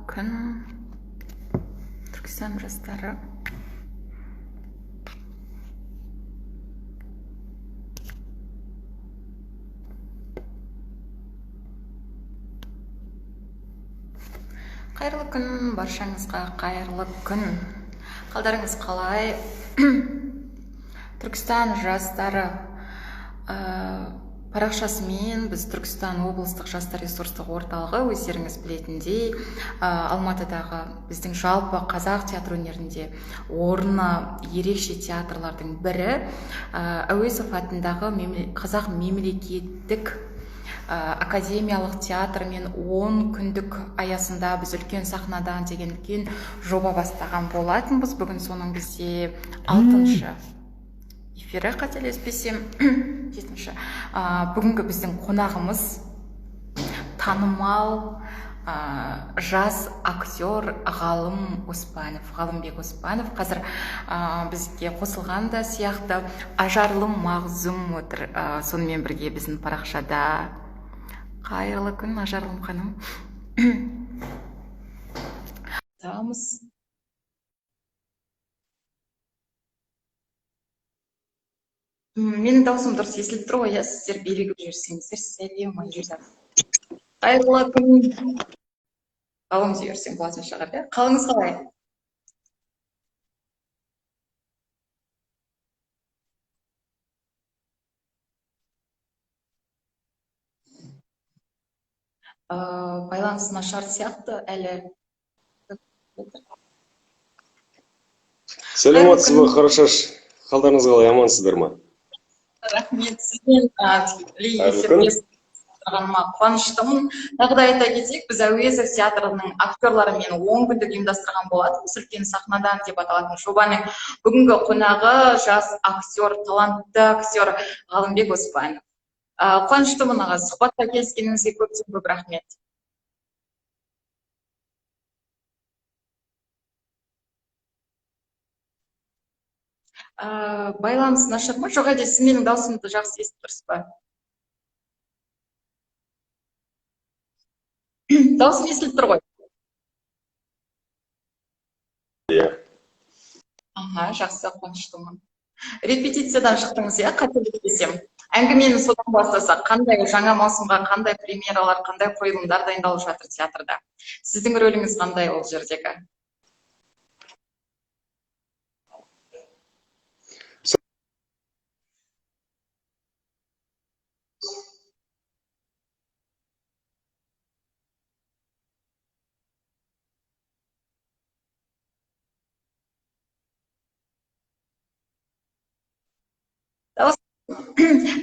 Күн Түркістан жастары. Қайырлы күн баршаңызға, қайырлы күн. Қалдарыңыз қалай? Түркістан жастары парақшасымен біз Түркістан облыстық жастар ресурстық орталығы, өздеріңіз білетіндей, Алматыдағы біздің жалпы қазақ театр өнерінде орны ерекше театрлардың бірі, Әуезов атындағы Қазақ мемлекеттік академиялық театрмен 10 күндік аясында біз үлкен сахнадан деген үлкен жоба бастаған болатынбыз. Бүгін соның бізде 6-шы эфирі, қателеспесем, 7-ші. Бүгінгі біздің қонағымыз танымал жас актер Ғалым Оспанов, Ғалымбек Оспанов қазір бізге қосылған да сияқты. Ажарлым Мағзұм отыр, сонымен бірге біздің парақшада. Қайырлы күн, Ажарлым ханым. Тамыз. Менің даусым дұрыс естіліп тұр ғой, иә? Сіздер белгі жіберсеңіздер, сәлем айтыңыздар. Қайырлы күн. Ғалым дей берсем болатын шығар, иә? Қалыңыз қалай? Байланыс нашар сияқты әлі. Сәлеметсіз бе, Қарашаш? Қалдарыңыз қалай, амансыздар ма? Рахмет, сізбен тікелей эфирде отырғаныма қуаныштымын. Тағы да айта кетейік, біз Әуезов театрының актерларымен 10 күндік ұйымдастырған болатынбыз. Үлкен сахнадан деп аталатын жобаның бүгінгі қонағы жас актер, талантты актер Ғалымбек Оспанов. Қуаныштымын, аға, сұхбатқа келіскеніңізге көптен көп рахмет. Байланыс нашар ма? Жоқ, әлде сіз менің даусымды жақсы естіп тұрсыз ба? Даусым естіліп тұр ғой? Иә. Аха, жақсы, қуаныштымын. Репетициядан шықтыңыз, иә, қателеспесем. Әңгімені содан бастасақ, қандай жаңа маусымға қандай премьералар, қандай қойылымдар дайындалып жатыр театрда? Сіздің рөліңіз қандай ол жердегі?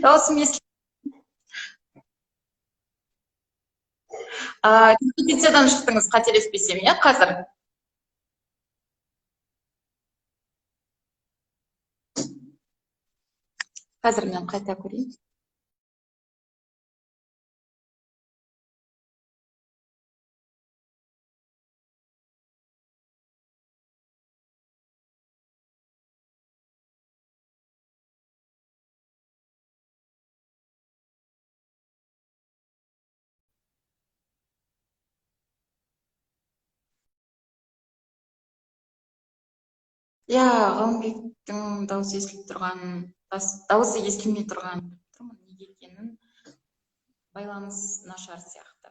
Дауысым репетициядан шықтыңыз, қателеспесем, иә, қазір? Қазір мен қайта көрейін. Иә, Ғалымбектің дауысы естіліп тұрған, дауысы естілмей тұрған тұрмын, неге екенін, байланыс нашар сияқты.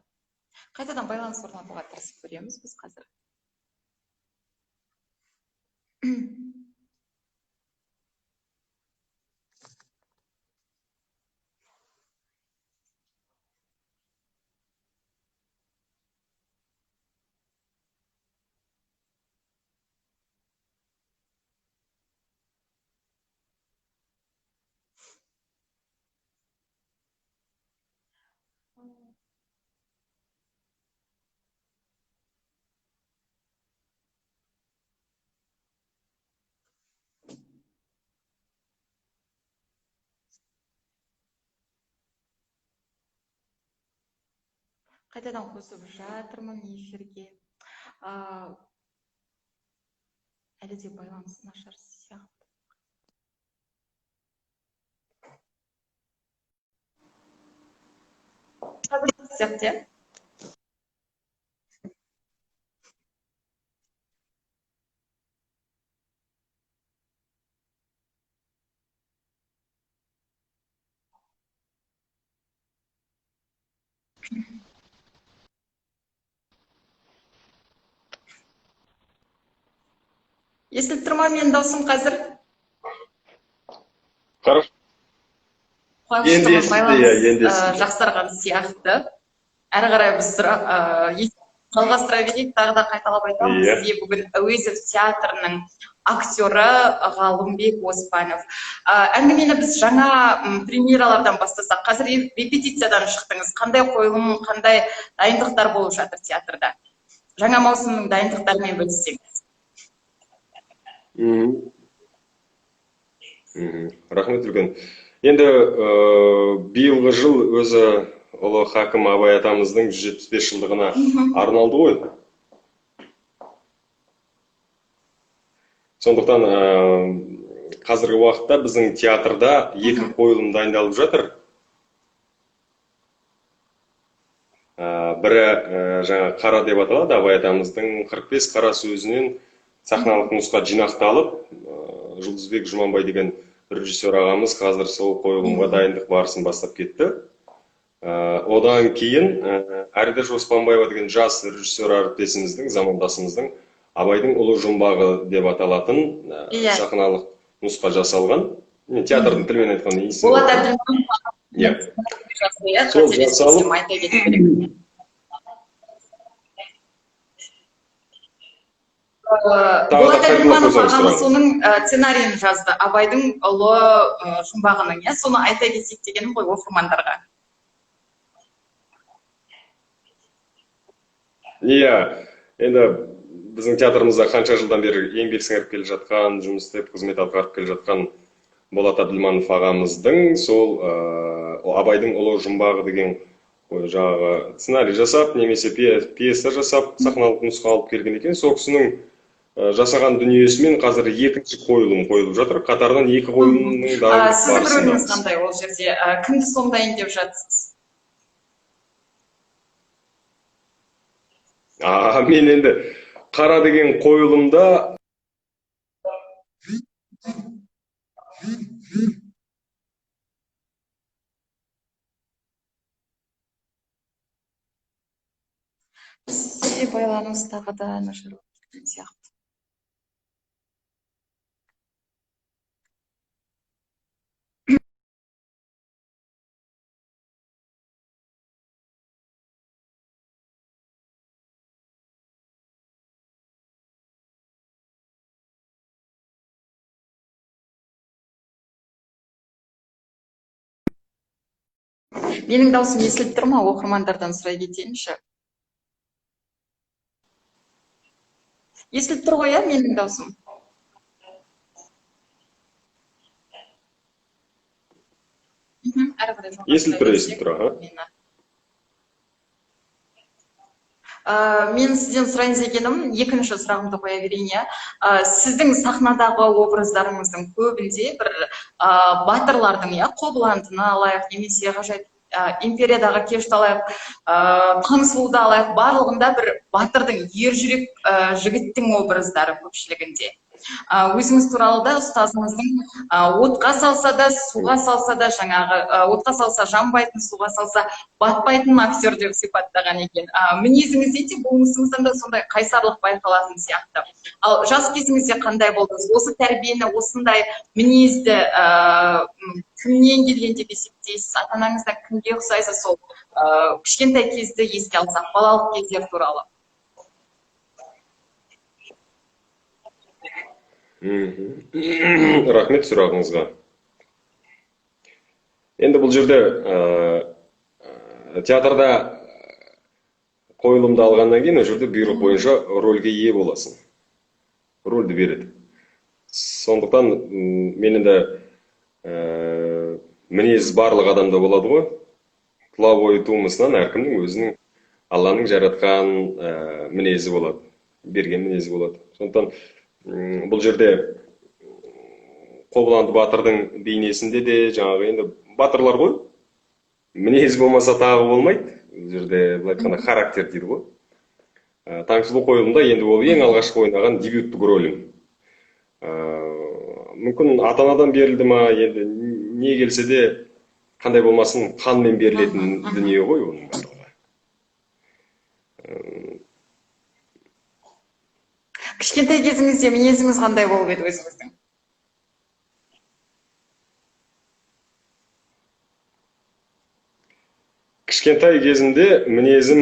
Қайтадан байланыс орнатуға тырысып көреміз біз қазір. Қайтадан қосып жатырмын эфирге. Әлі де байланыс нашар сияқты. Қазір сияқты, иә? Естіліп тұр ма менің даусым қазір? Хорошо. Енді естілді, иә, енді естілді. Жақсарған сияқты. Әрі қарай біз жалғастыра берейік, тағы да қайталап айтамын. Бізге бүгін Әуезов театрының актері Ғалымбек Оспанов. Әңгімені біз жаңа премьералардан бастасақ, қазір репетициядан шықтыңыз. Қандай қойылым, қандай дайындықтар болып жатыр театрда? Жаңа маусымның дайындықтарымен бөліссеңіз. Рахмет үлкен. Енді биылғы жыл өзі ұлы хакім Абай атамыздың 175 жылдығына арналды ғой. Сондықтан қазіргі уақытта біздің театрда екі қойылым дайындалып жатыр. Бірі жаңа Қара деп аталады, Абай атамыздың 45 қара сөзінен сахналық нұсқа жинақталып, Жұлдызбек Жұманбай деген режиссер ағамыз қазір сол қойылымға дайындық барысын бастап кетті. Одан кейін Әрдеш Оспанбаева деген жас режиссер әріптесіміздің, замандасымыздың Абайдың ұлы жұмбағы деп аталатын сахналық нұсқа жасалған. Театрдың тілімен айтқанда Болат Әбділманов сол жасалып, Болат Әбділманов ағамыз соның сценарийін жазды, Абайдың ұлы жұмбағының, иә, соны айта кетсек дегенім ғой оқырмандарға. Иә, енді біздің театрымызда қанша жылдан бері еңбек сіңіріп келе жатқан, жұмыс істеп, қызмет атқарып келе жатқан Болат Әбділманов ағамыздың сол Абайдың ұлы жұмбағы деген жаңағы сценарий жасап, немесе пьеса жасап, сахналық нұсқа алып келген екен. Сол кісінің жасаған дүниесімен қазір екінші қойылым қойылып жатыр. Қатарынан екі қойылымның дайындық Сіздің рөліңіз қандай ол жерде? Кімді сомдайын деп жатсыз? Мен енді Қара деген қойылымда бізде байланыс тағы да нашар болып кеткен сияқты. Менің даусым естіліп тұр ма? Оқырмандардан сұрай кетейінші. Естіліп тұр ғой, иә, менің даусым? Естіліп тұр, естіліп тұр, аха. Мен сізден сұрайын дегенім, екінші сұрағымды қоя берейін, иә. Сіздің сахнадағы образдарыңыздың көбінде бір батырлардың, иә, Қобыландыны алайық, немесе ғажайып империядағы кешті алайық, Таңсұлуды алайық, барлығында бір батырдың, ержүрек жігіттің образдары көпшілігінде. Өзіңіз туралы да ұстазыңыздың отқа салса да, суға салса да, жаңағы отқа салса жанбайтын, суға салса батпайтын актер деп сипаттаған екен. Мінезіңізде де, болмысыңыздан да сондай қайсарлық байқалатын сияқты. Ал жас кезіңізде қандай болдыңыз? Осы тәрбиені, осындай мінезді кімнен келген деп есептейсіз? Ата-анаңыздан кімге ұқсайсыз? Сол кішкентай кезді еске алсақ, балалық кездер туралы. Рахмет сұрағыңызға. Енді бұл жерде театрда қойылымды алғаннан кейін ол жерде бұйрық бойынша рөлге ие боласың. Рөлді береді. Сондықтан мен енді мінез барлық адамда болады ғой. Тұла бойы тумысынан әркімнің өзінің Алланың жаратқан мінезі болады, берген мінезі болады. Сондықтан бұл жерде Қобыланды батырдың бейнесінде де жаңағы енді батырлар ғой. Мінез болмаса тағы болмайды. Бұл жерде былай айтқанда характер дейді ғой. Таңсұлу қойылымда енді ол ең алғашқы ойнаған дебюттік рөлім. Мүмкін ата-анадан берілді ма, енді не келсе де қандай болмасын қанмен берілетін дүние ғой оның барлығы. Кішкентай кезіңізде мінезіңіз қандай болып еді өзіңіздің? Кішкентай кезімде мінезім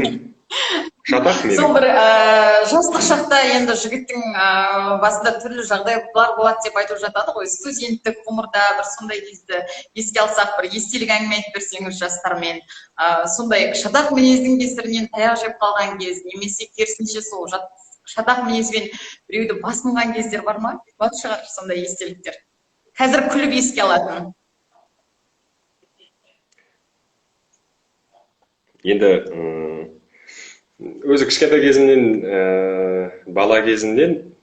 шатақ менің. Сол бір жастық шақта енді жігіттің басында түрлі жағдайлар болады деп айтып жатады ғой. Студенттік ғұмырда бір сондай кезді еске алсақ, бір естелік әңгіме айтып берсеңіз жастармен. Сондай шатақ мінездің кесірінен таяқ жеп қалған кез, немесе керісінше сол шатақ мінезбен біреуді басынған кездер бар ма? Бар шығар сондай естеліктер. Қазір күліп еске алатын. Енді өзі кішкентай кезімнен, бала кезімнен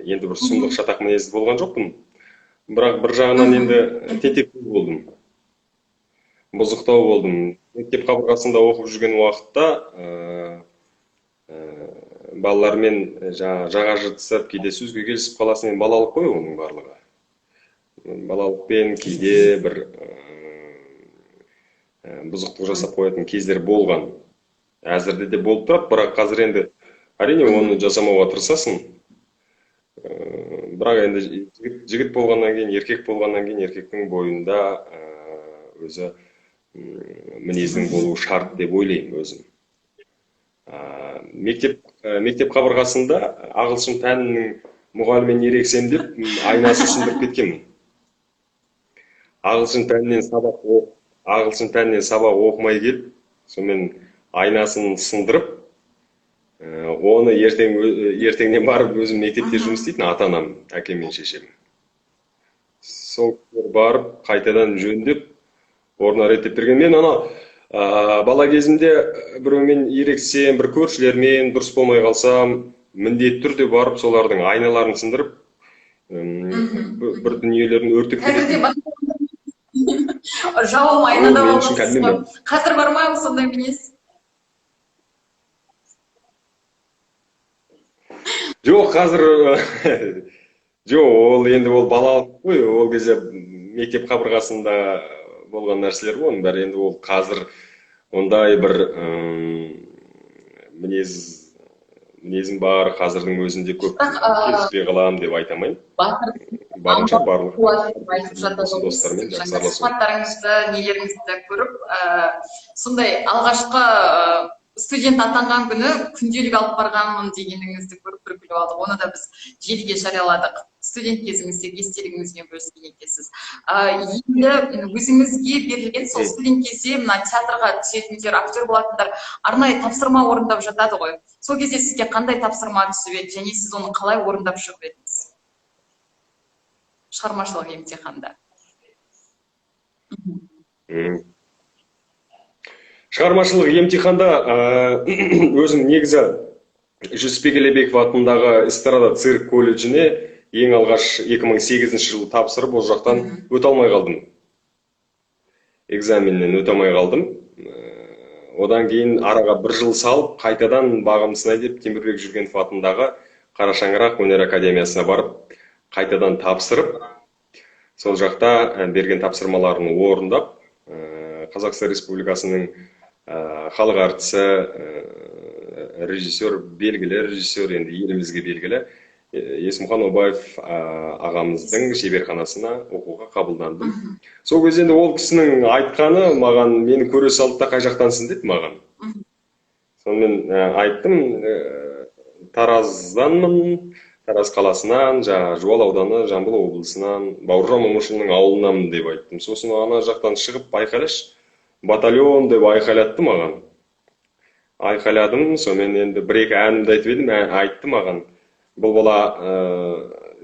енді бір сұмдық шатақ мінезді болған жоқпын. Бірақ бір жағынан енді тентектеу болдым. Бұзықтау болдым. Мектеп қабырғасында оқып жүрген уақытта балалармен жаға жыртысып, кейде сөзге келісіп қаласың. Енді балалық қой оның барлығы. Балалықпен кейде бір бұзықтық жасап қоятын кездер болған. Әзірде де болып тұрады, бірақ қазір енді әрине оны жасамауға тырысасың. Бірақ енді жігіт болғаннан кейін, еркек болғаннан кейін еркектің бойында өзі мінезінің болуы шарт деп ойлаймын өзім. Мектеп қабырғасында ағылшын пәнінің мұғалімін ерексем деп айнасын сындырып кеткенмін. Ағылшын пәнінен сабақ ағылшын пәнінен сабақ оқымай келіп, сонымен айнасын сындырып, оны ертеңнен барып өзім мектепте жұмыс істейтін ата-анам, әкем мен шешем. Сол кісілер барып қайтадан жөндеп, орнына реттеп берген. Мен ана бала кезімде біреумен ерексем, бір көршілермен дұрыс болмай қалсам, міндетті түрде барып солардың айналарын сындырып, бір дүниелерін өртеп кететін. Жауым айнада Ол мен болған үшін кәдімгі ғой. Қазір бар ма сондай мінез? Жоқ, қазір жоқ, ол енді ол балалық қой, ол кезде мектеп қабырғасында болған нәрселер ғой, оның бәрі. Енді ол қазір ондай бір мінезім бар, қазірдің өзінде көп Бірақ, келіспей қаламын деп айта алмаймын. Батыр Барынша барлық қуат деп айтып жатады ғой. достармен жақсы Жаңа араласу. сұхбаттарыңызды, нелеріңізді көріп, сондай алғашқы студент атанған күні күнделік алып барғанмын дегеніңізді көріп бір күліп алдық. Оны да біз желіге жарияладық. Студент кезіңіздегі естелігіңізбен бөліскен екенсіз. Енді өзіңізге берілген сол студент кезде мына театрға түсетіндер, актер болатындар арнайы тапсырма орындап жатады ғой. Сол кезде сізге қандай тапсырма түсіп еді және сіз оны қалай орындап шығып едіңіз? Шығармашылық емтиханда. Шығармашылық емтиханда, өзім негізі Жүсіпбек Елебеков атындағы эстрада цирк колледжіне ең алғаш екі мың сегізінші жылы тапсырып, ол жақтан өте алмай қалдым. Экзаменнен өте алмай қалдым. Одан кейін араға бір жыл салып, қайтадан бағым сынай деп Темірбек Жүргенов атындағы Қара Шаңырақ өнер академиясына барып, қайтадан тапсырып, сол жақта берген тапсырмаларын орындап, Қазақстан Республикасының халық әртісі, режиссер, белгілі режиссер, енді елімізге белгілі Есімхан Обаев ағамыздың шеберханасына оқуға қабылдандым. Сол кезде енді ол кісінің айтқаны маған, мені көре салды да қай жақтансың деді маған. Сонымен айттым, Таразданмын, Тараз қаласынан, жаңа Жуал ауданы, Жамбыл облысынан, Бауыржан Момышұлының ауылынанмын деп айттым. Сосын ана жақтан шығып айқайлашы, батальон деп айқайлатты маған. Айқайладым, сонымен енді бір-екі әнімді айтып едім, айтты маған. Бұл бала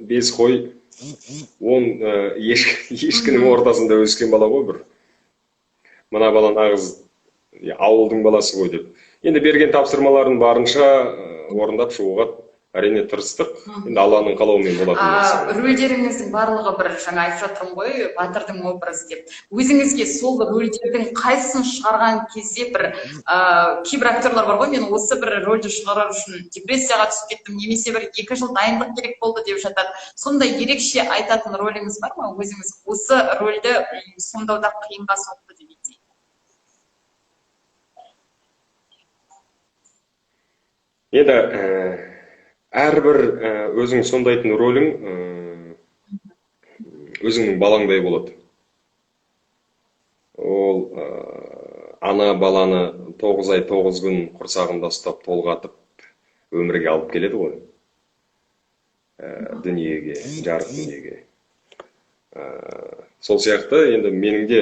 5 қой, 10 ешкінің ортасында өскен бала ғой бір. Мына бала нағыз ауылдың баласы ғой деп. Енді берген тапсырмаларын барынша орындап шығуға әрине тырыстық. Енді Алланың қалауымен болатын нәрсе. Рөлдеріңіздің барлығы бір, жаңа айтып жатырмын ғой, батырдың образы деп. Өзіңізге сол рөлдердің қайсысын шығарған кезде бір, кейбір актерлар бар ғой, мен осы бір рөлді шығару үшін депрессияға түсіп кеттім, немесе бір 2 жыл дайындық керек болды деп жатады. Сондай ерекше айтатын рөліңіз бар ма? Өзіңіз осы рөлді сомдауда қиынға соқты дегендей. Енді Әрбір өзің сомдайтын рөлің өзіңнің балаңдай болады. Ол ана баланы 9 ай 9 күн құрсағында ұстап толғатып өмірге алып келеді ғой. Дүниеге, жарық дүниеге. Сол сияқты енді менің де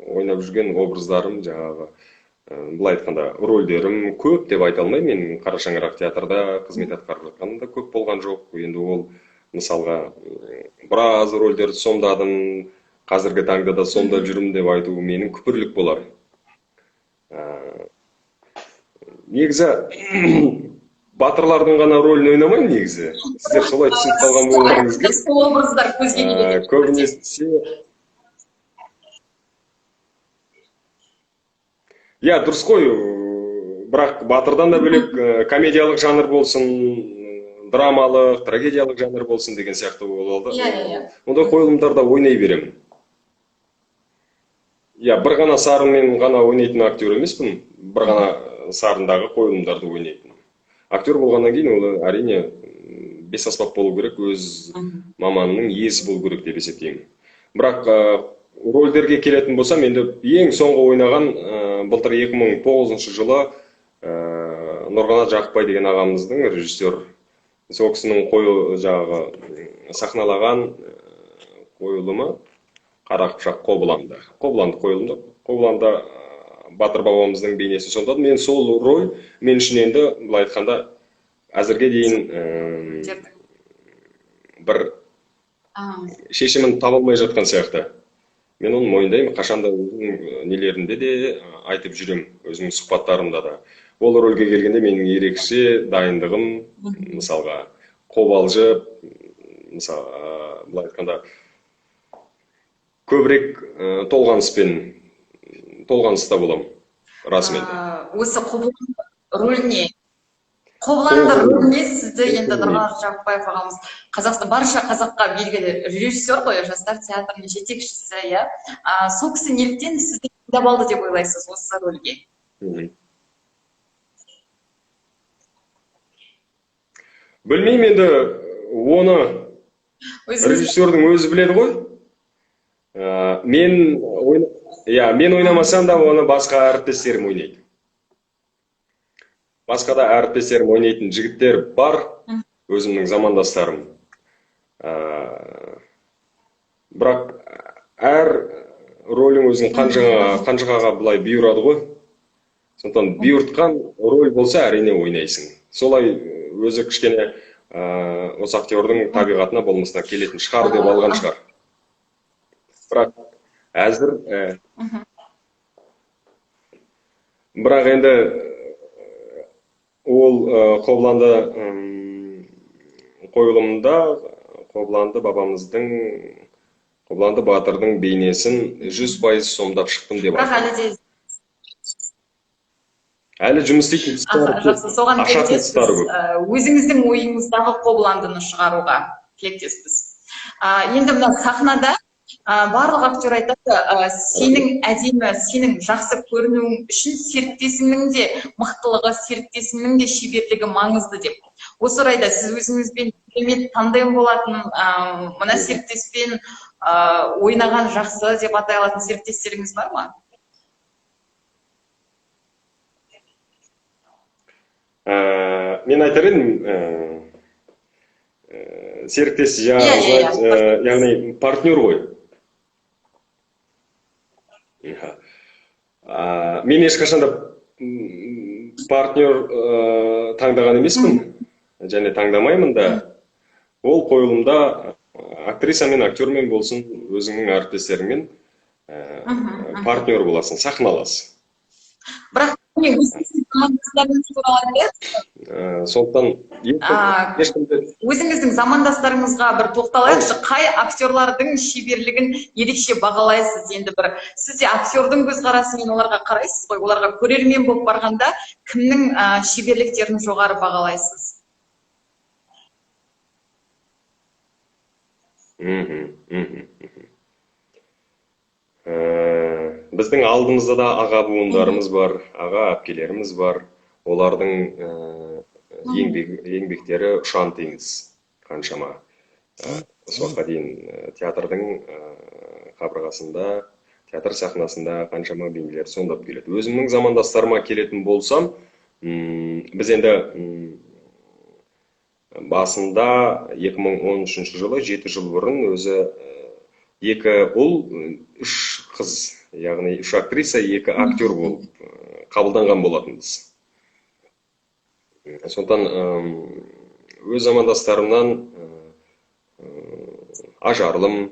ойнап жүрген образдарым, жаңағы былай айтқанда рөлдерім көп деп айта алмаймын. Мен Қара Шаңырақ театрда қызмет атқарып жатқаным да көп болған жоқ. Енді ол мысалға біраз рөлдерді сомдадым, қазіргі таңда да сомдап жүрмін деп айту менің күпірлік болар. Негізі батырлардың ғана рөлін ойнамаймын негізі. Сіздер солай түсініп қалған болуларыңыз керек. Сол образдар көзге келеді. Көбінесе иә, дұрыс қой, бірақ батырдан да бөлек комедиялық жанр болсын, драмалық, трагедиялық жанр болсын деген сияқты болады. Иә. Ондай қойылымдарда ойнай беремін. Иә, бір ғана сарынмен ғана ойнайтын актер емеспін, бір ғана сарындағы қойылымдарды ойнайтын. Актер болғаннан кейін ол әрине бес аспап болу керек, өз маманының иесі болу керек деп есептеймін. Бірақ рөлдерге келетін болсам, енді ең соңғы ойнаған былтыр 2009 жылы Нұрғанат Жақыпбай деген ағамыздың режиссер, сол кісінің қою жағы сахналаған қойылымы Қара Қыпшақ Қобыланды. Қобыланды қойылымды. Қобыланды батыр бабамыздың бейнесін сомдадым. Мен сол роль мен үшін енді былай айтқанда әзірге дейін бір шешімін таба алмай жатқан сияқты. Мен оны мойындаймын, қашанда өзімнің нелерімде де айтып жүремін, өзімнің сұхбаттарымда да. Ол рөлге келгенде менің ерекше дайындығым, мысалға, қобалжып, мысалы, былай айтқанда, көбірек толғаныста боламын, расымен де. Осы Қобыланды рөліне, Қобыланды рөліне сізді енді Нұрғанат Жақыпбаев ағамыз, Қазақстан барша қазаққа белгілі режиссер ғой, жастар театрының жетекшісі, иә. Сол кісі неліктен сізді таңдап алды деп ойлайсыз осы рөлге? Білмеймін енді, оны режиссердің өзі біледі ғой. Мен ойнамасам да оны басқа әріптестерім ойнайды. Басқа да әріптестерім ойнайтын жігіттер бар, өзімнің замандастарым. Бірақ әр рөлің өзің қанжығаға былай бұйырады ғой. Сондықтан бұйыртқан роль болса әрине ойнайсың. Солай өзі кішкене осы актердің табиғатына болмысына келетін шығар деп алған шығар. Бірақ әзір, бірақ енді ол Қобыланды қойылымында Қобыланды бабамыздың, Қобыланды батырдың бейнесін 100% сомдап шықтым деп Бірақ айтады. әлі де Әлі жұмыс істейтін тұстары көп. Жақсы, соған Ашатын тілектеспіз. тұстары көп. Өзіңіздің ойыңыздағы Қобыландыны шығаруға тілектеспіз. Енді мына сахнада барлық актер айтады, сенің әдемі, сенің жақсы көрінуің үшін серіктесіңнің де мықтылығы, серіктесіңнің де шеберлігі маңызды деп. Осы орайда сіз өзіңізбен керемет тандем болатын, мына серіктеспен, ойнаған жақсы деп атай алатын серіктестеріңіз бар ма? Мен айтар едім, серіктес, яғни партнер ғой. Мен ешқашан да партнер таңдаған емеспін, және таңдамаймын да. Ол қойылымда актрисамен, актермен болсын, өзіңнің әріптестеріңмен партнер боласың, сахналас. Бірақ мен өзіңіздің замандастарыңыз туралы айтайықшы. Сондықтан ешкімді Өзіңіздің замандастарыңызға бір тоқталайықшы. Қай актерлардың шеберлігін ерекше бағалайсыз? Енді бір сіз де актердің көзқарасымен оларға қарайсыз ғой, оларға көрермен болып барғанда кімнің шеберліктерін жоғары бағалайсыз? Біздің алдымызда да аға буындарымыз бар, аға әпкелеріміз бар. Олардың еңбектері ұшан теңіз қаншама. Осы уақытқа дейін театрдың қабырғасында, театр сахнасында қаншама бейнелер сомдап келеді. Өзімнің замандастарыма келетін болсам, біз енді басында 2013 жылы, 7 жыл бұрын өзі 2 ұл, 3 қыз, яғни 3 актриса, 2 актер болып қабылданған болатынбыз. Сондықтан өз замандастарымнан Ажарлым,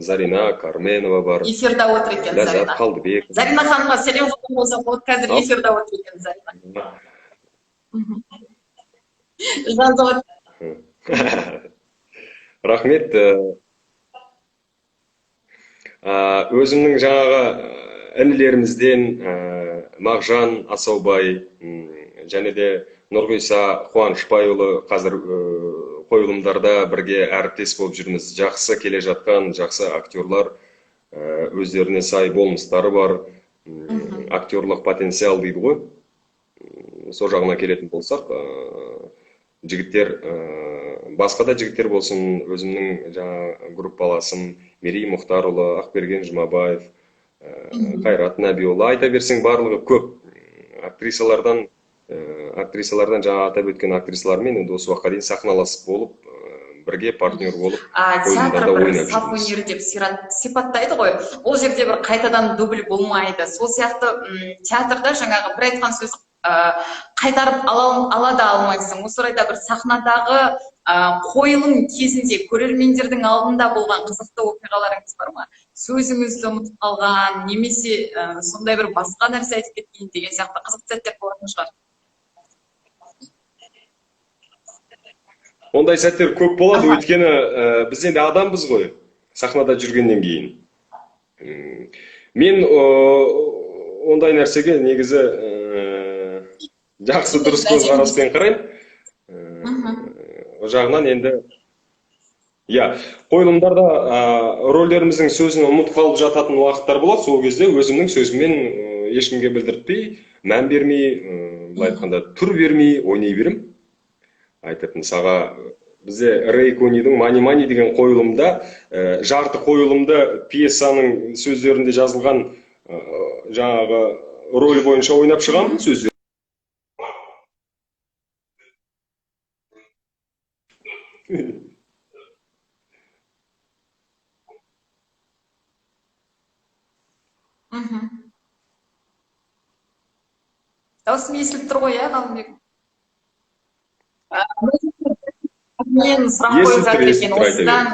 Зарина Карменова бар. Эфирде отыр екен Зарина. Ләззат Қалдыбек. Зарина ханымға сәлем жолдап болса болады, қазір эфирде отыр екен Зарина. Жазып. Рахмет. Өзімнің жаңағы інілерімізден Мағжан Асаубай және де Нұрғиса Қуанышбайұлы қазір қойылымдарда бірге әріптес болып жүрміз. Жақсы келе жатқан, жақсы актерлар, өздеріне сай болмыстары бар, актерлық потенциал дейді ғой. Сол жағына келетін болсақ, жігіттер, басқа да жігіттер болсын, өзімнің жаңа группаласым Мерей Мұхтарұлы, Ақберген Жұмабаев, Қайрат Нәбиұлы, айта берсең барлығы көп. Актрисалардан жаңа атап өткен актрисалармен енді осы уақытқа дейін сахналасып болып, бірге партнер болып театр бір сап өнері деп сипаттайды ғой. Ол жерде бір қайтадан дубль болмайды. Сол сияқты театрда жаңағы бір айтқан сөз қайтарып ала да алмайсың. Осы орайда бір сахнадағы қойылым кезінде көрермендердің алдында болған қызықты оқиғаларыңыз бар ма? Сөзіңізді ұмытып қалған, немесе сондай бір басқа нәрсе айтып кеткен деген сияқты қызықты сәттер болатын шығар. Ондай сәттер көп болады, өйткені біз енді адамбыз ғой, сахнада жүргеннен кейін. Мен ондай нәрсеге негізі жақсы дұрыс көзқараспен қараймын. О жағынан енді қойылымдарда рөлдеріміздің сөзін ұмытып қалып жататын уақыттар болады. Сол кезде өзімнің сөзіммен ешкімге білдіртпей, мән бермей, былай айтқанда түр бермей ойнай беремін. Айтып, мысалға, бізде Рэй Конидің «Мани Мани» деген қойылымда, жарты қойылымды пьесаның сөздерінде жазылған жаңағы роль бойынша ойнап шығамын сөздер. Дауысым естіліп тұр ғой, иә, Ғалымбек? Мен сұрақ қойып жатыр екен. Осыдан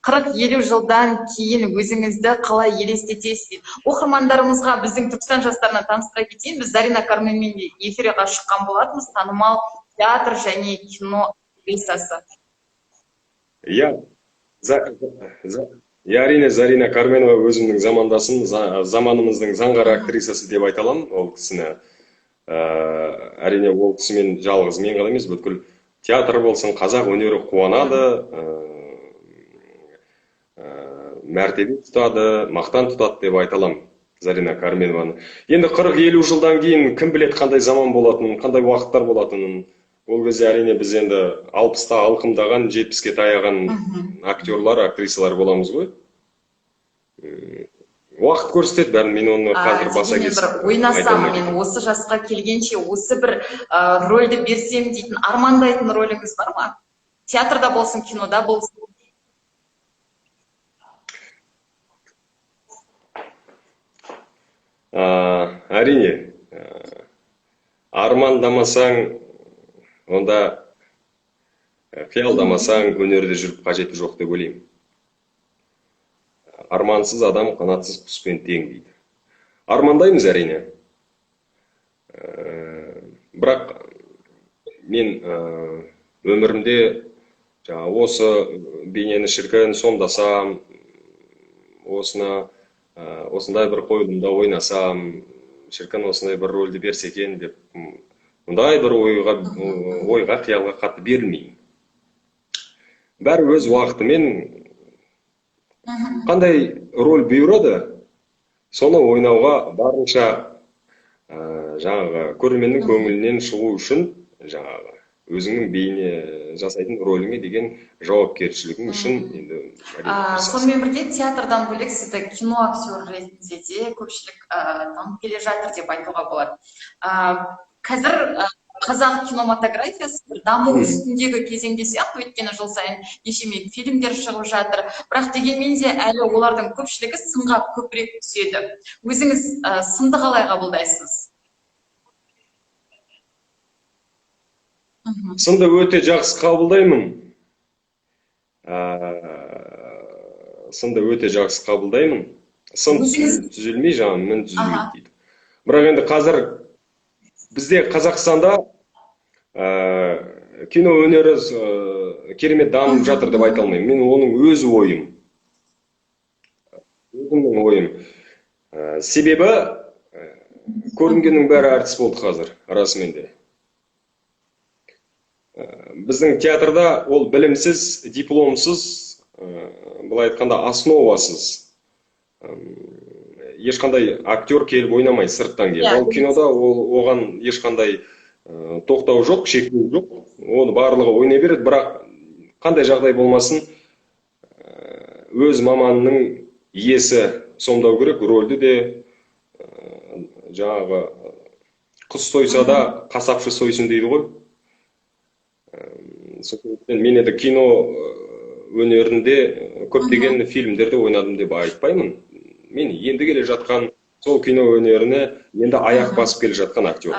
40-50 жылдан кейін өзіңізді қалай елестетесіз дейді. Оқырмандарымызға, біздің Түркістан жастарына таныстыра кетейін. Біз Зарина Карменмен эфирге шыққан болатынбыз. Танымал театр және кино актрисасы. Иә, әрине, Зарина Карменова өзімнің замандасым, заманымыздың заңғар актрисасы деп айта аламын ол кісіні. Әрине, ол кісімен жалғыз мен ғана емес, бүткіл театр болсын, қазақ өнері қуанады, мәртебе тұтады, мақтан тұтады деп айта аламын Зарина Карменованы. Енді 40-50 жылдан кейін кім біледі қандай заман болатынын, қандай уақыттар болатынын. Ол кезде әрине біз енді 60-та алқымдаған, 70-ке таяған актерлар, актрисалар боламыз ғой. Уақыт көрсетеді бәрін, мен оны қазір баса кесіп ойнасам, мен осы жасқа келгенше осы бір рөлді берсем дейтін армандайтын рөліңіз бар ма? Театрда болсын, кинода болсын. Әрине, армандамасаң, онда қиялдамасаң, өнерде жүріп қажеті жоқ деп ойлаймын. Армансыз адам қанатсыз құспен тең дейді. Армандаймыз әрине. Бірақ мен өмірімде осы бейнені шіркін сомдасам, осындай бір қойылымда ойнасам, шіркін осындай бір рөлді берсе екен деп мұндай бір ойға, қиялға қатты берілмеймін. Бәрі өз уақытымен қандай роль бұйырады, соны ойнауға барынша жаңағы көрерменнің көңілінен шығу үшін Жаңағы өзіңнің бейне жасайтын рөліңе деген жауапкершілігің үшін енді Сонымен бірге театрдан бөлек сізді кино актері ретінде де көпшілік танып келе жатыр деп айтуға болады. Қазір қазақ кинематографиясы бір даму үстіндегі кезеңде сияқты, өйткені жыл сайын нешеме фильмдер шығып жатыр, бірақ дегенмен де әлі олардың көпшілігі сынға көбірек түседі. Өзіңіз сынды қалай қабылдайсыз? Сынды өте жақсы қабылдаймын. Сынды өте жақсы қабылдаймын. Сын түзелмей, жаңа мін түзелмейді дейді. Бірақ енді қазір бізде Қазақстанда кино өнері керемет дамып жатыр деп айта алмаймын. Мен оның өз ойым. Өзімнің ойым. Себебі көрінгеннің бәрі әртіс болды қазір, расымен де. Біздің театрда ол білімсіз, дипломсыз, былай айтқанда основасыз ешқандай актер келіп ойнамай сырттан келіп. Ал кинода оған ешқандай тоқтау жоқ, шектеу жоқ. Оны барлығы ойнай береді, бірақ қандай жағдай болмасын өз маманының иесі сомдау керек, рөлді де жаңағы құс сойса да қасапшы сойсын дейді ғой. Мен енді кино өнерінде көптеген фильмдерде ойнадым деп айтпаймын. Мен енді келе жатқан сол кино өнеріне енді аяқ басып келе жатқан актер.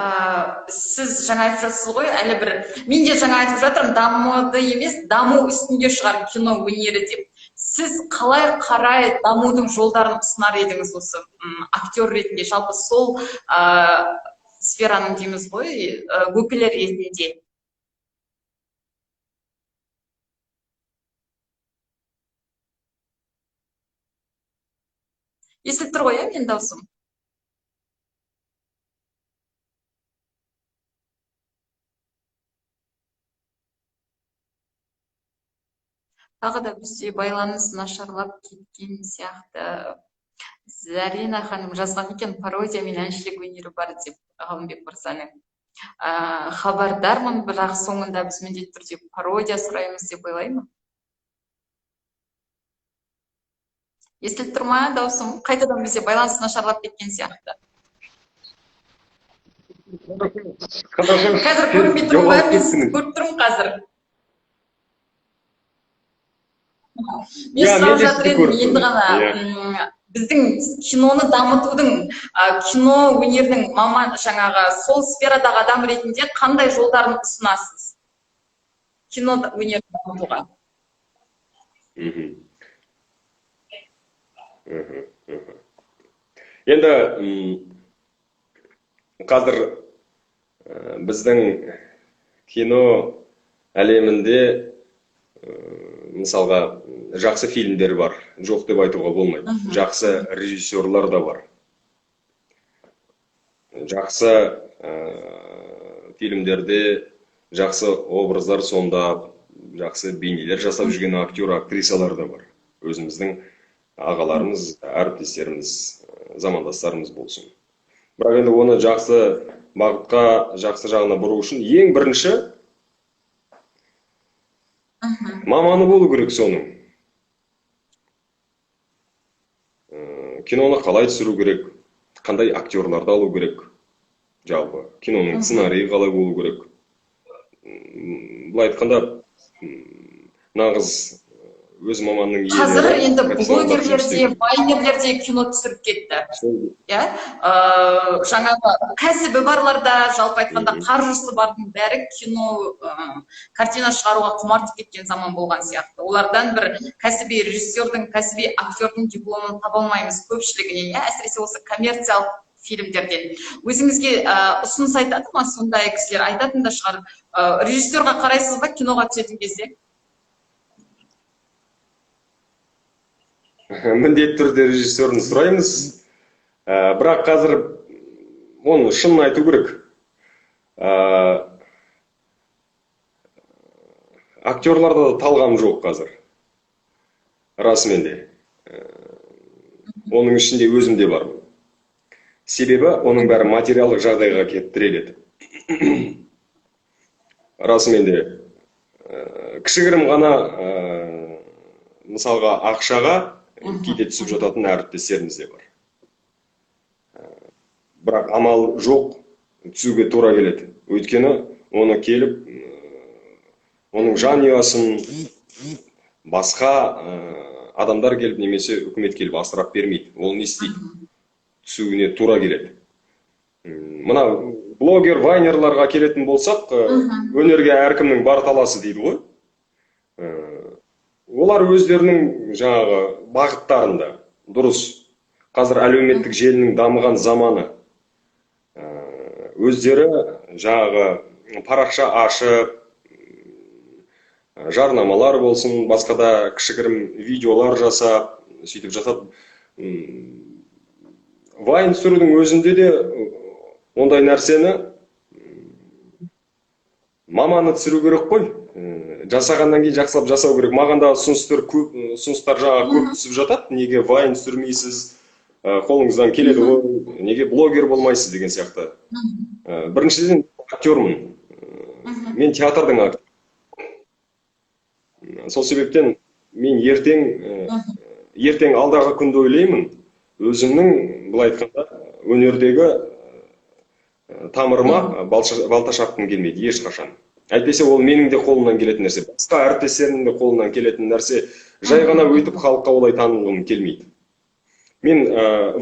Сіз жаңа айтып жатсыз ғой, әлі бір мен де жаңа айтып жатырмын, дамуды емес, даму үстінде шығар кино өнері деп. Сіз қалай қарай дамудың жолдарын ұсынар едіңіз осы актер ретінде, жалпы сол сфераның дейміз ғой, өкілі ретінде? Естіліп тұр ғой, иә, менің даусым? Тағы да бізде байланыс нашарлап кеткен сияқты. Зарина ханым жазған екен, пародия мен әншілік өнері бар деп Ғалымбек мырзаның. Хабардармын, бірақ соңында біз міндетті түрде пародия сұраймыз деп ойлаймын. Естіліп тұр ма даусым? Қайтадан бізде байланыс нашарлап кеткен сияқты. Қазір көрінбей тұрмын ба? Мен сізді көріп тұрмын қазір. Мен сұрап жатыр едім, енді ғана біздің киноны дамытудың, кино өнерінің маман жаңағы сол сферадағы адам ретінде қандай жолдарын ұсынасыз кино өнерін дамытуға? Енді қазір біздің кино әлемінде мысалға жақсы фильмдер бар, жоқ деп айтуға болмайды. Жақсы режиссерлар да бар. Жақсы фильмдерде жақсы образдар сомдап, жақсы бейнелер жасап жүрген актер, актрисалар да бар. Өзіміздің ағаларымыз, әріптестеріміз, замандастарымыз болсын. Бірақ енді оны жақсы бағытқа, жақсы жағына бұру үшін ең бірінші маманы болу керек соның. Киноны қалай түсіру керек, қандай актерларды алу керек, жалпы киноның сценарийі қалай болу керек. Былай айтқанда, нағыз өз маманның иелері. Қазір енді блогерлер де, вайнерлер де кино түсіріп кетті. Иә, жаңағы кәсібі барлар да, жалпы айтқанда қаржысы бардың бәрі кино, картина шығаруға құмартып кеткен заман болған сияқты. Олардан бір кәсіби режиссердің, кәсіби актердің дипломын таба алмаймыз көпшілігінен, иә, әсіресе осы коммерциялық фильмдерден. Өзіңізге ұсыныс айтады ма сондай кісілер? Айтатын да шығар. Режиссерға қарайсыз ба киноға түсетін кезде? Міндетті түрде режиссерін сұраймыз. Бірақ қазір оны шынын айту керек. Актерларда да талғам жоқ қазір. Расымен де. Оның ішінде өзім де бармын. Себебі оның бәрі материалдық жағдайға келіп тіреледі. Расымен де кішігірім ғана, мысалға, ақшаға кейде түсіп жататын әріптестеріміз де бар. Бірақ амал жоқ, түсуге тура келеді. Өйткені оны келіп, оның жанұясын басқа адамдар келіп немесе үкімет келіп асырап бермейді. Ол не істейді? Түсуіне тура келеді. Мына блогер, вайнерларға келетін болсақ, өнерге әркімнің бар таласы дейді ғой. Олар өздерінің жаңағы бағыттарында дұрыс. Қазір әлеуметтік желінің дамыған заманы. Өздері жаңағы парақша ашып, жарнамалар болсын, басқа да кішігірім видеолар жасап, сөйтіп жатады. Вайн түсірудің өзінде де ондай нәрсені маманы түсіру керек қой. Жасағаннан кейін жақсылап жасау керек. Маған да ұсыныстар көп, ұсыныстар жаңа көп түсіп жатады. Неге вайн түсірмейсіз, қолыңыздан келеді ғой, неге блогер болмайсыз деген сияқты. Біріншіден, актермін. Мен театрдың актерімін. Сол себептен мен ертең алдағы күнді ойлаймын. Өзімнің, былай айтқанда, өнердегі тамырыма балта шапқым келмейді ешқашан. Әйтпесе ол менің де қолымнан келетін нәрсе, басқа әріптестерімнің де қолынан келетін нәрсе. Жай ғана өйтіп халыққа олай танылғым келмейді. Мен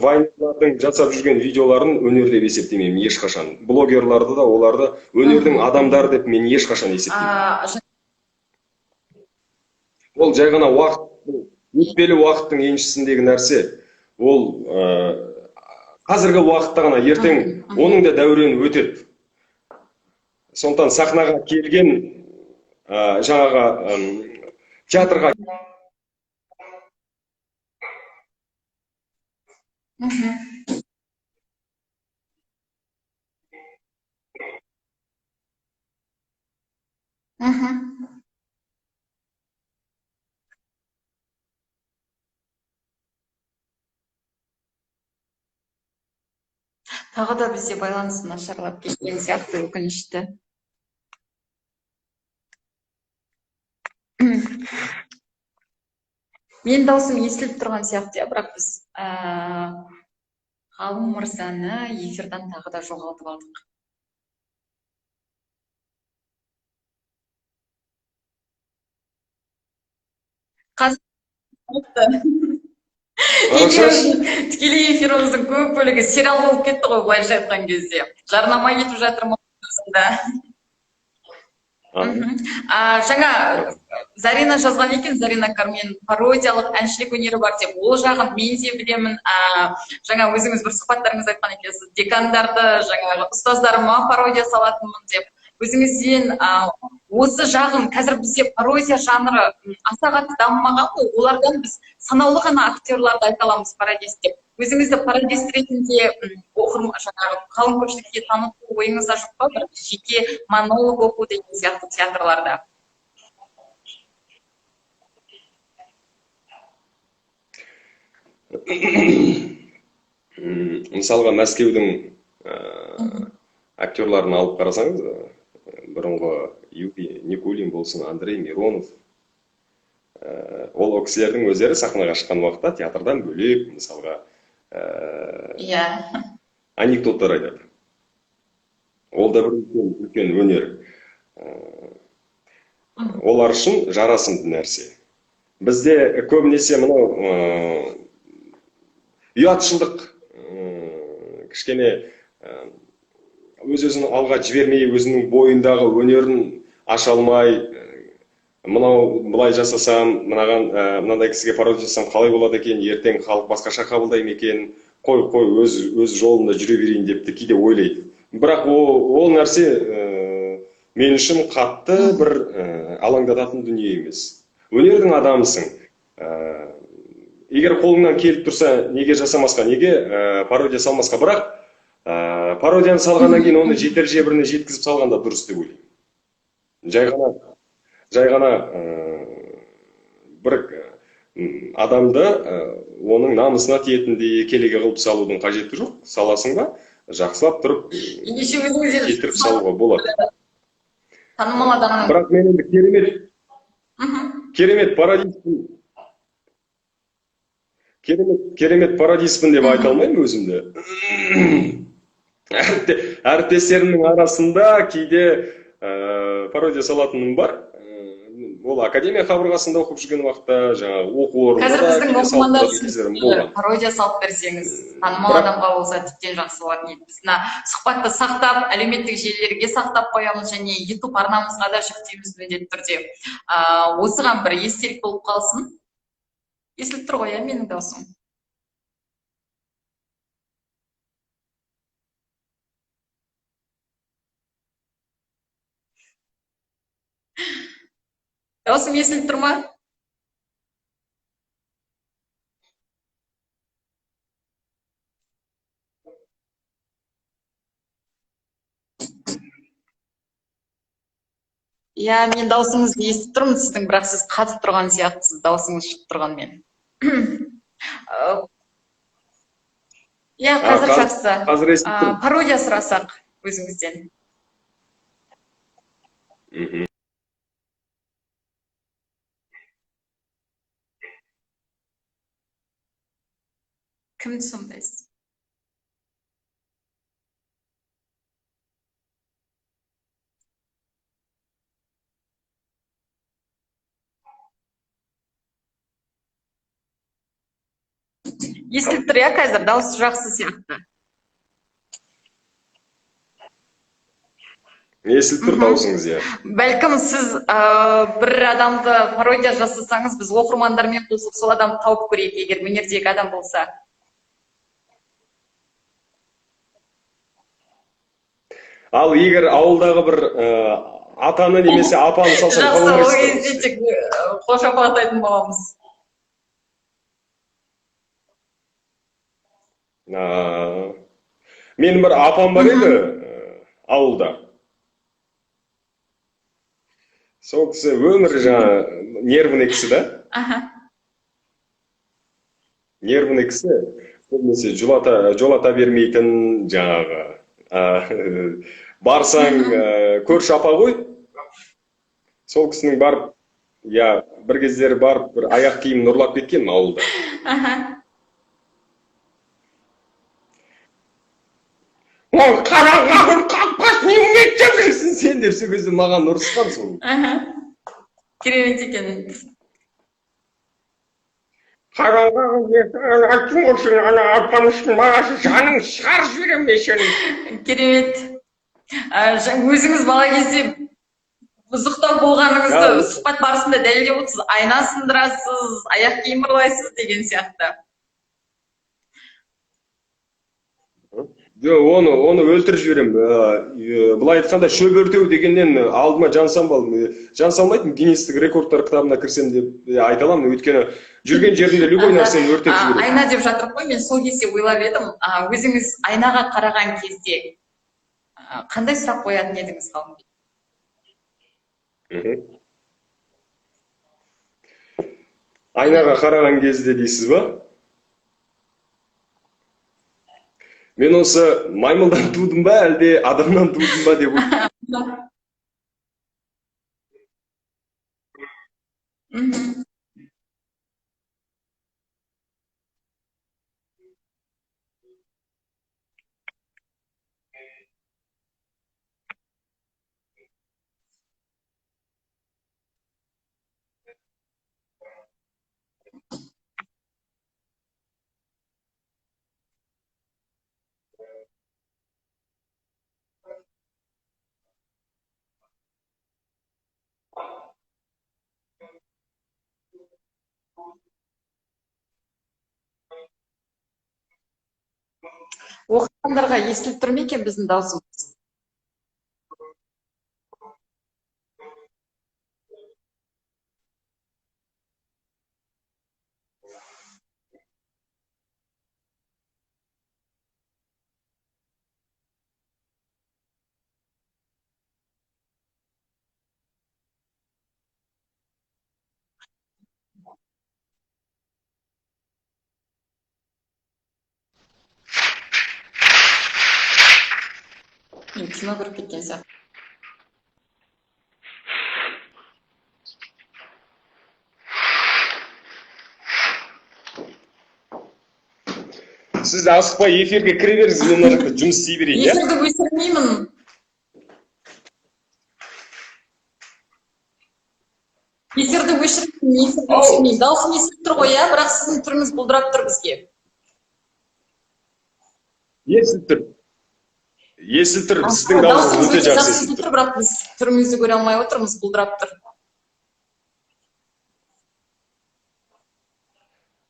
вайнерлардың жасап жүрген видеоларын өнер деп есептемеймін ешқашан. Блогерларды да, оларды өнердің адамдары деп мен ешқашан есептемеймін. Ол жай ғана уақыт, өтпелі уақыттың еншісіндегі нәрсе. Ол қазіргі уақытта ғана, ертең оның да дәурені өтеді. Сондықтан сахнаға келген, жаңағы театрға Тағы да бізде байланыс нашарлап кеткен сияқты, өкінішті. Менің даусым естіліп тұрған сияқты, бірақ біз Ғалым мырзаны эфирдан тағы да жоғалтып алдық. Қазір тікелей эфиріміздің көп бөлігі сериал болып кетті ғой, былайша айтқан кезде. Жарнама кетіп жатыр ма? Жаңа Зарина жазған екен, Зарина Кармен пародиялық әншілік өнері бар деп. Ол жағын мен де білемін. Жаңа өзіңіз бір сұхбаттарыңызда айтқан екенсіз, декандарды, жаңағы ұстаздарыма пародия салатынмын деп. Өзіңізден осы жағын, қазір бізде пародия жанры аса қатты дамымаған ғой, олардан біз санаулы ғана актерларды айта аламыз пародист деп. Өзіңізді пародист ретінде жаңағы қалың көпшілікке таныту ойыңызда жоқ па? Бір жеке монолог оқу деген сияқты театрларда. Мысалға, Мәскеудің актерларын алып қарасаңыз, бұрынғы Юрий Никулин болсын, Андрей Миронов, ол кісілердің өздері сахнаға шыққан уақытта театрдан бөлек, мысалға, анекдоттар айтады. Ол да бір үлкен өнер. Олар үшін жарасымды нәрсе. Бізде көбінесе мынау ұятшылдық, кішкене өз-өзін алға жібермей, өзінің бойындағы өнерін аша алмай, мынау былай жасасам, мынаған мынандай кісіге пародия жасасам қалай болады екен, ертең халық басқаша қабылдай ма екен, қой қой өз жолында жүре берейін деп те кейде ойлайды. Бірақ ол нәрсе мен үшін қатты бір алаңдататын дүние емес. Өнердің адамысың. Егер қолыңнан келіп тұрса, неге жасамасқа, неге пародия салмасқа? Бірақ пародияны салғаннан кейін оны жетер жебіріне жеткізіп салғанда дұрыс деп ойлаймын. Жай ғана бір адамды оның намысына тиетіндей келеге қылып салудың қажеті жоқ. Саласың ба, жақсылап тұрып кетіріп салуға болады. Танымал адамның. Бірақ мен енді керемет керемет пародистпін. Керемет пародистпін деп айта алмаймын өзімді. Әріптестерімнің арасында кейде пародия салатыным бар. Ол академия қабырғасында оқып жүрген уақытта, жаңағы оқу орнында Қазір біздің кейде салып оқырмандар тұратын кездерім болған. пародия салып берсеңіз, танымал адамға болса тіптен жақсы болатын еді. Біз мына сұхбатты сақтап, әлеуметтік желілерге сақтап қоямыз және YouTube арнамызға да жүктейміз міндетті түрде. Осыған бір естелік болып қалсын. Естіліп тұр ғой, иә, менің даусым? Даусым естіліп тұр ма? Иә, мен даусыңызды естіп тұрмын сіздің, бірақ сіз қатып тұрған сияқтысыз, даусыңыз шығып тұрғанмен. Иә, қазір жақсы. Қазір естіп тұрмын. Пародия сұрасақ өзіңізден. Кімді сомдайсыз? Естіліп тұр, иә, қазір дауысы жақсы сияқты. Естіліп тұр даусыңыз, иә. Бәлкім сіз бір адамды пародия жасасаңыз, біз оқырмандармен қосылып сол адамды тауып көрейік, егер өнердегі адам болса. Ал егер ауылдағы бір атаны немесе апаны салсаң, Жақсы, ол қалмайсыз ба? кезде тек қол шапалақтайтын боламыз. Менің бір апам бар еді ауылда. Сол кісі өмірі жаңа нервный кісі да? Нервный кісі, көбінесе жолата бермейтін жаңағы. Барсаң, көрші апа ғой. Сол кісінің барып, я бір кездері барып бір аяқ киімін ұрлап кеткен ауылда. Ой, қараңғы қақпас, не умеет жүрсің сен деп сол кезде маған ұрысқан сол. Керемет екен. Қараңғы айттым ғой сен, ана алпамыстың баласы, жаның шығарып жіберемін мен сені. Керемет. Өзіңіз бала кезде бұзықтау болғаныңызды сұхбат барысында дәлелдеп отырсыз. Айна сындырасыз, аяқ киім ұрлайсыз деген сияқты. Жоқ, оны өлтіріп жіберемін. Былай айтқанда шөп өртеу дегеннен алдыма жан салмадым. Жан салмайтын, Гиннестік рекордтар кітабына кірсем деп айта аламын. Өйткені жүрген жерімде любой нәрсені өртеп жіберемін. Айна деп жатырмын ғой, мен сол кезде ойлап едім. Өзіңіз айнаға қараған кезде қандай сұрақ қоятын едіңіз, Ғалымбек? Айнаға қараған кезде дейсіз ба? Мен осы маймылдан тудым ба, әлде адамнан тудым ба деп ойлаймын. Оқырмандарға естіліп тұр ма екен біздің даусымыз? Мен кино көріп кеткен сияқты. Сіз асықпай эфирге кіре беріңіз, мен мына жақта жұмыс істей берейін, иә? Эфирді өшірмеймін. Эфирді өшірмеймін, эфирді өшірмеймін. Дауысым естіліп тұр ғой, иә? Бірақ сіздің түріңіз бұлдырап тұр бізге. Естіліп тұр. Естіліп тұр, сіздің дауысыңыз өте жақсы естіліп тұр, бірақ біз түріңізді көре алмай отырмыз, бұлдырап тұр.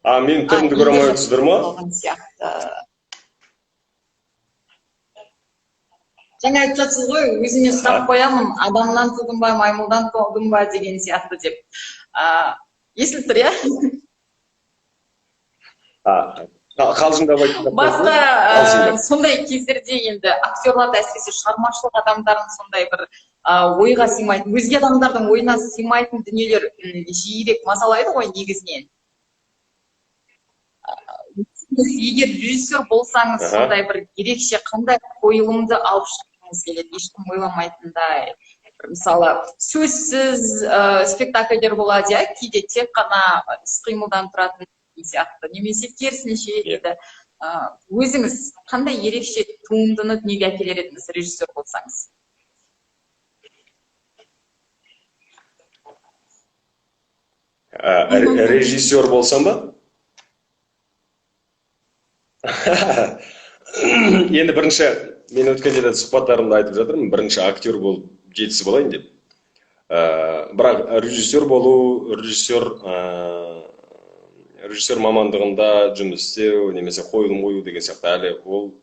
А, мен түрімді көре алмай отырсыздар ма? Сияқты. Жаңа айтып жатсыз ғой, өзіме сұрақ қоямын, адамнан тудым ба, маймылдан тудым ба деген сияқты деп. Естіліп тұр, иә? Қалжыңдап айтып. Басқа сондай кездерде енді актерларды, әсіресе шығармашылық адамдарын сондай бір ойға сыймайтын, өзге адамдардың ойына сыймайтын дүниелер жиірек мазалайды ғой негізінен. Егер режиссер болсаңыз, сондай бір ерекше қандай қойылымды алып шыққыңыз келеді, ешкім ойламайтындай. Мысалы, сөзсіз спектакльдер болады, иә, кейде тек қана іс-қимылдан тұратын сияқты, немесе керісінше дейді. Өзіңіз қандай ерекше туындыны дүниеге әкелер едіңіз режиссер болсаңыз? Режиссер болсам ба? Енді бірінші, мен өткенде де сұхбаттарымда айтып жатырмын, бірінші актер болып жетісіп алайын деп. Бірақ режиссер болу, режиссер мамандығында жұмыс істеу, немесе қойылым қою деген сияқты әлі ол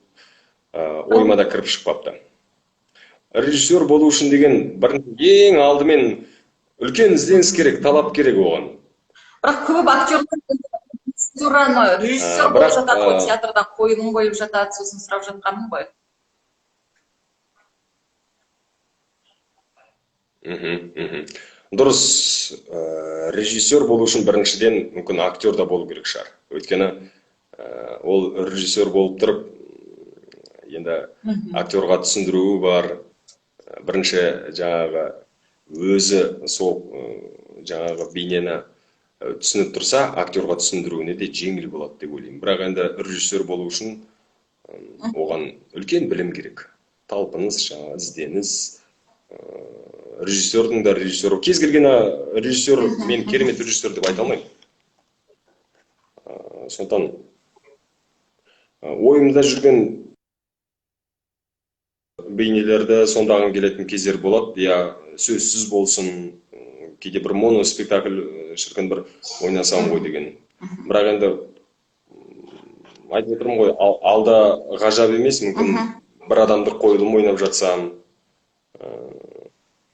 ойыма да кіріп шықпапты. Режиссер болу үшін деген ең алдымен үлкен ізденіс керек, талап керек оған. Бірақ көп актерлар режиссер болып жатады ғой, театрда қойылым қойып жатады, сосын сұрап жатқаным ғой. Дұрыс, режиссер болу үшін біріншіден мүмкін актер да болу керек шығар. Өйткені ол режиссер болып тұрып, енді актерға түсіндіруі бар. Бірінші жаңағы өзі сол жаңағы бейнені түсініп тұрса, актерға түсіндіруіне де жеңіл болады деп ойлаймын. Бірақ енді режиссер болу үшін оған үлкен білім керек. Талпыныс, жаңағы ізденіс. Режиссердің да режиссері. Кез келген режиссер, мен керемет режиссер деп айта алмаймын. Сондықтан ойымда жүрген бейнелерді сондағым келетін кездер болады. Я сөзсіз болсын, кейде бір моноспектакль шіркін бір ойнасам ғой деген. Бірақ енді айтып отырмын ғой, алда ғажап емес, мүмкін бір адамдық қойылым ойнап жатсам,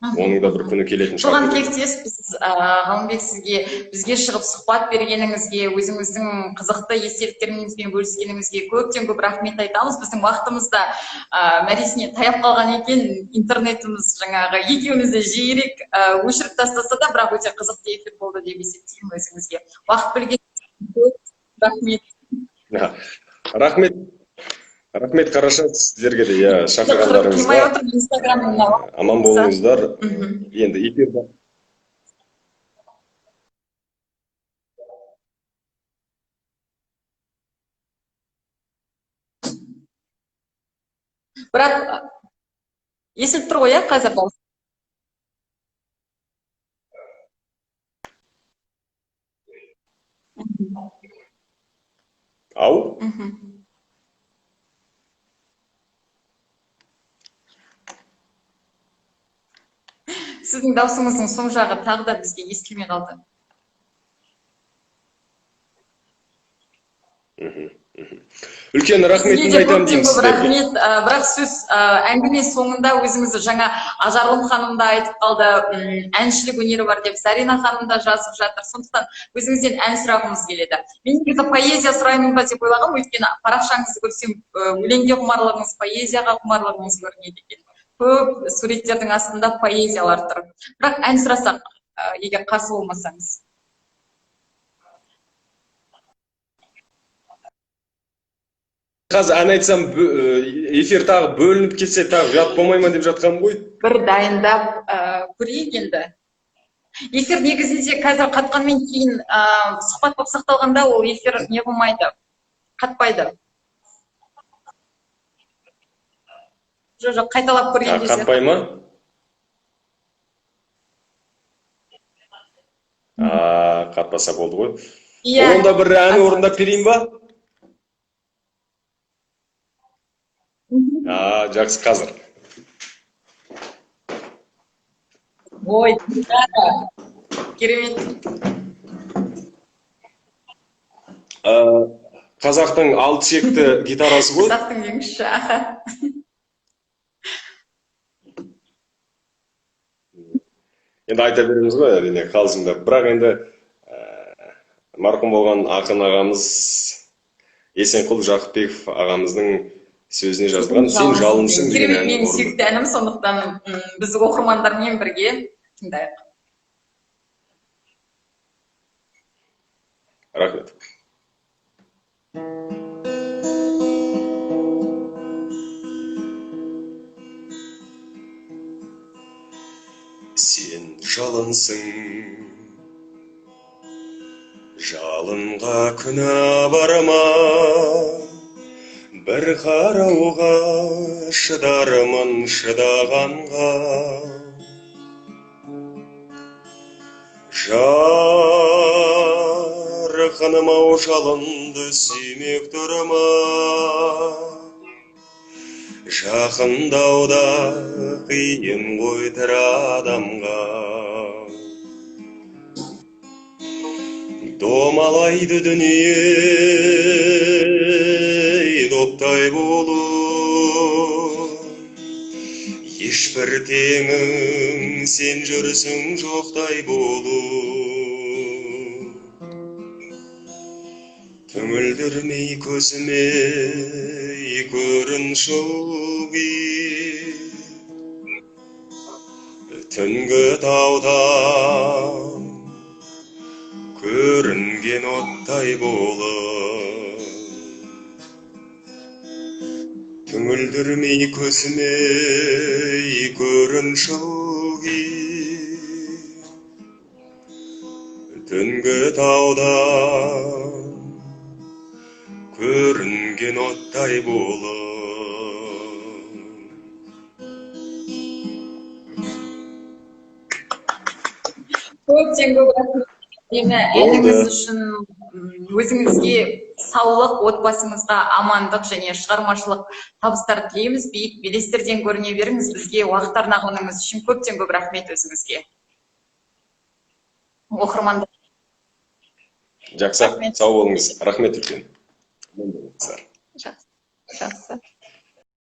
оның да бір күні келетін шығар. Соған тілектеспіз, Ғалымбек, сізге бізге шығып сұхбат бергеніңізге, өзіңіздің қызықты естеліктеріңізбен бөліскеніңізге көптен көп рахмет айтамыз. Біздің уақытымыз да мәресіне таяп қалған екен, интернетіміз жаңағы екеумізді жиірек өшіріп тастаса да, бірақ өте қызықты эфир болды деп есептеймін өзіңізге. Уақыт бөлген көп рахмет. Рахмет. Рахмет, Қараша, сіздерге де, иә, шақырғандарыңызға. Аман болыңыздар. Енді эфирді. Бірақ естіліп тұр ғой, иә, қазір дауыс? Ау? Сіздің даусыңыздың соң жағы тағы да бізге естілмей қалды. Үлкен рахметімді айтамын деймін сіздерге. Рахмет, бірақ сөз әңгіме соңында өзіңізді жаңа Ажарлым ханым да айтып қалды, әншілік өнері бар деп Зарина ханым да жазып жатыр. Сондықтан өзіңізден ән сұрағымыз келеді. Мен негізі поэзия сұраймын ба деп ойлағанмын, өйткені парақшаңызды көрсем, өлеңге құмарлығыңыз, поэзияға құмарлығыңыз көрінеді екен. Көп суреттердің астында поэзиялар тұр. Бірақ ән сұрасақ, егер қарсы болмасаңыз. Қазір ән айтсам, эфир тағы бөлініп кетсе, тағы ұят болмай ма деп жатқаным ғой. Бір дайындап көрейік енді. Эфир негізінде қазір қатқанмен кейін сұхбат болып сақталғанда ол эфир не болмайды, қатпайды. Жоқ, қайталап көрген кезде. Қатпай ма? Қатпаса болды ғой. Иә. Онда бір ән орындап берейін ба? Жақсы, қазір. Ой, керемет. Қазақтың алты шекті гитарасы ғой. Қазақтың деңізші, аха. Енді айта береміз ғой, әрине, қалжыңдап. Бірақ енді марқұм болған ақын ағамыз Есенқұл Жақыпбеков ағамыздың сөзіне жазылған «Сен жалынсың» деген Керемет, ән менің орындады. сүйікті әнім, сондықтан біз оқырмандармен бірге тыңдайық. Рахмет. Сен жалынсың, жалынға күнә бар ма? Бір қарауға шыдармын шыдағанға. Жарқыным-ау, жалынды сүймек тұрма. Жақындауда қиын ғой тірі адамға. Домалайды дүние доптай болып, ешбір теңің сен жүрсің жоқтай болып. Түңілдірмей көзіме көрінші ылғи, түнгі тауда көрінген оттай болып. Түңілдірмей көзіме көрінші ылғи, түнгі тауда көрінген оттай болып. Көптен көп рахмет. Әніңіз үшін өзіңізге саулық, отбасыңызға амандық және шығармашылық табыстар тілейміз. Биік белестерден көріне беріңіз. Бізге уақыт арнағаныңыз үшін көптен көп рахмет өзіңізге. Оқырмандар. Жақсы, Рахмет. сау болыңыз. Рахмет үлкен. Жақсы. Жақсы.